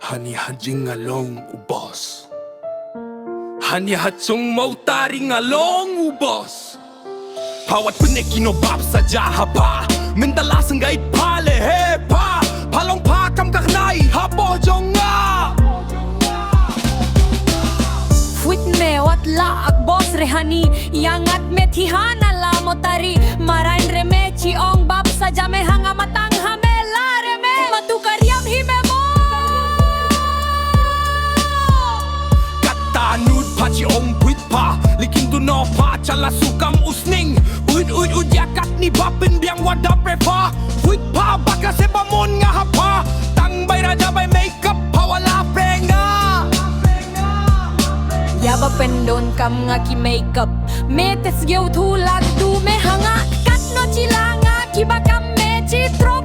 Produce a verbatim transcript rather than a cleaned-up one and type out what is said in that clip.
Hani ha jing nga long u boss. Hani ha chung Mawtari nga long u boss. Pha wat pynneh ki nongbap saja ha pha. Mynta la sngewbha leh he pha. Pha long pha kam ka khnai hapoh jong nga. Phuit me wat lah ak boss re hani. Ïa ngat me thi hana la Mawtari. Marain re me chi ong bap saja me ha nga matang ha me la re me. Matu ka riam hi me mo. Kata nud pha chi ong phuit pha. Likin tu no pha chala sukam usning. Uit uit uit ïa katni ba pynbiang wa dap re pha. Phuit pha ba ka se ba mon nga ha pha. Tang bai raja bai makeup pha wa la prenga. Ïa ba pyndon kam nga ki makeup. Me te sgeu thu la tu me ha nga. Katno chi la nga ki ba kam me chi tro.